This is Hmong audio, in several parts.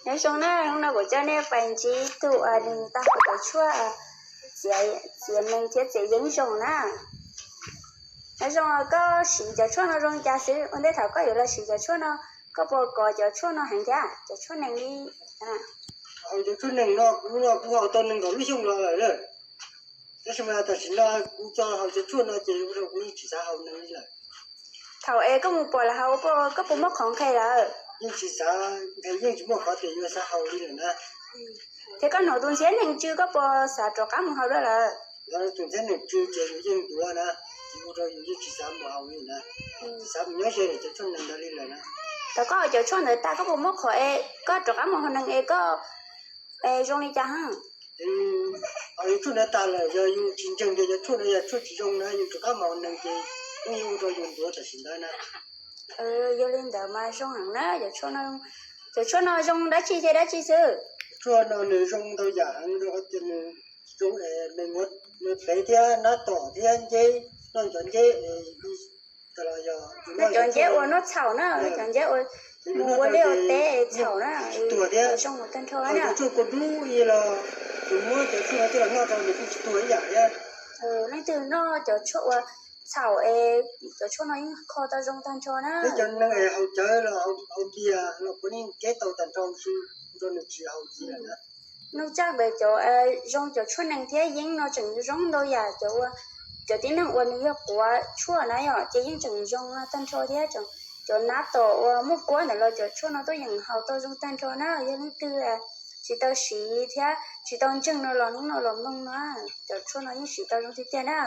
Nyob zoo na, hnub no kuv coj nej pais ntsib tus uas nws tau hais cov tshuaj txiav neeg thiab txiav yeeb zoo na. Nyob zoo, koj siv cov tshuaj no zoo li cas xwb? Ua ntej thaum koj yuav los siv cov tshuaj no, koj puas kov cov tshuaj no heev thiab, cov tshuaj neeg li? Cov tshuaj neeg no kuv no kuv haus tau nees nkaum lub xyoo los lawm. Tab sis mas tam sim no kuv tso haus cov tshuaj no ces ua rau kuv yeej tsis xav haus neeg li lawm. Thaum es koj mus pom lawv haus, koj puas muaj qhov nqhis lawm? Yeej tsis xav nqhis, yeej tsis muaj qhov tias yuav xav haus li lawm na. Thiab koj hnov tus ntxhiab neeg tsw, koj puas xav rov qab mus haus dua lawm? Tus ntxhiab neeg tsw ces yus yeej ntuav na, ces ua rau yus yeej tsis xav mus haus li na, tsis xav mus nyob ze cov tshuaj neeg ntawd li lawm na. Thaum koj haus cov tshuaj ntawd tas, koj puas muaj qhov es koj rov qab mus haus neeg es koj zoo li cas? Haus cov tshuaj ntawd tas lawm, yog yus tsis ntseeg tias cov tshuaj ntawd yog tshuaj tsis zoo na, yus rov qab mus haus neeg ces yeej ua rau yus ntuav tam sim ntawd na. Yog li ntawd mas zoo heev na. Cov tshuaj no zoo dab tsi thiab dab tsi xwb? Tshuaj no nws zoo ntau yam heev, rau qhov tias nws zoo es nws muaj, nws plev thiab nab tom thiab nceb, noj cov nceb, cov nceb uas noj txhaum na, cov nceb uas mus ua liaj ua teb txhaum na, tsis tuag thiab. Zoo tag nrho na. Cov tshuaj kua dub los, tus muab cov tshuaj no coj los noj rau nws kuj tsis tuag ib yam thiab. Leej twg noj cov tshuaj uas txhaum es cov tshuaj no yeej kho tau zoo tag nrho na. Peb cov neeg es haus cawv los haus npias los kuj yeej keb tau tag nrho, ua rau nws tsis haus ntxiv lawm na. Nug txog ntawm cov zoo cov tshuaj neeg thiab yeeb no tseem zoo ntau yam, cov ua, cov tib neeg uas nws yog quav tshuaj na yom, ces yeej tseem zoo tag nrho thiab. Cov nab tom uas muaj kuab ntawd los cov tshuaj no tuaj yeem haus tau zoo tag nrho na. Yog leej twg tsis tau siv thiab tsis tau ntseeg no los hnub no los mloog no, cov tshuaj no yeej siv tau zoo tiag tiag na.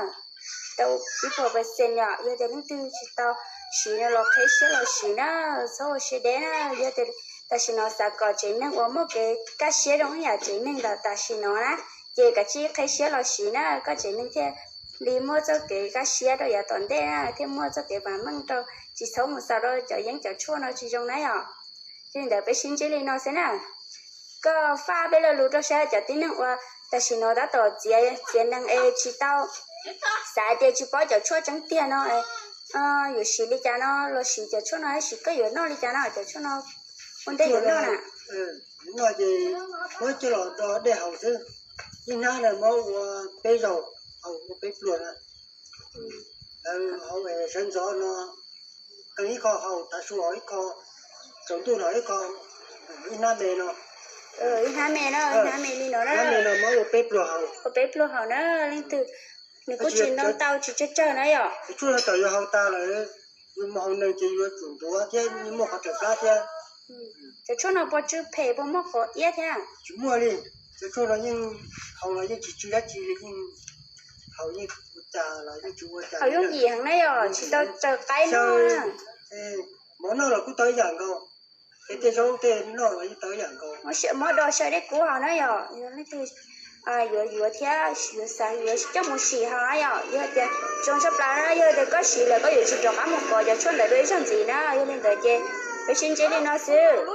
Tsis tau ib puas percent yom. Yog tias leej twg tsis tau siv no los qheb siab los siv na, txhob ua siab deb na. Yog tias tam sim no xav kom tsev neeg uas muaj kev kaj siab zoo ib yam tsev neeg tam tam sim no na, ces kav tsij qheb siab los siv na, koj tsev neeg thiaj li muaj txoj kev kaj siab rau yav tom ntej na, thiaj muaj txoj kev vam meej rau, tsis txhob mus xav rau cov yeeb cov tshuaj no tsis zoo na yom. Yog li ntawd peb sib ntsib li no xwb na. Koj faj peb lo lus rau saib cov tib neeg uas tam sim no tab tom txiav, txiav neeg es tsis tau, xav tias tsis paub cov tshuaj tseeb tiag no, yuav siv li cas no los siv cov tshuaj no, tab sis koj yuav noj li cas no, cov tshuaj no ua ntej yuav noj na. Noj ces muab coj los do dej haus xwb. Ib hnab na muab ua peb zaug, haus ua peb pluag na. Haus sawv ntxov no, qee ib qho, haus tav su haus ib qho, tsaus ntuj haus ib qho, ib hnab me no. Ib hnab me no, ib hnab me li no na. Hnab me no muab ua peb pluag haus. Ua peb pluag haus na, leej twg nws kuj tsis ntau ntau tsis tsawg tsawg na yom. Cov tshuaj no thaum yuav haus tas lawm, yus mus haus neeg ces yuav tsum ntuav thiab yeej muaj qhov raws plab thiab. Cov tshuaj no puas tsw phem, puas muaj qhov iab thiab? Tsis muaj li, cov tshuaj no yeej haus los yeej tsis tsw dab tsi li, yeej haus yeej ua cas los yeej tsis ua cas. Haus yooj yim heev na yom, tsis tau raws qaib noj. Mov noj los kuj tau ib yam nkaus, tej zaub tej noj los yeej tau ib yam nkaus. Muab do xyaw dej kub haus na yom, yog leej twg yuav yuav thiab yuav xav yuav coj mus sim haus na yom. Yog tias zoo tshaj plaws na, yog tias koj siv lawm koj yuav tsum rov qab mus kov cov tshuaj ntawd dua ib zaug ntxiv na. Yog li ntawd ces peb sib ntsib li no xwb.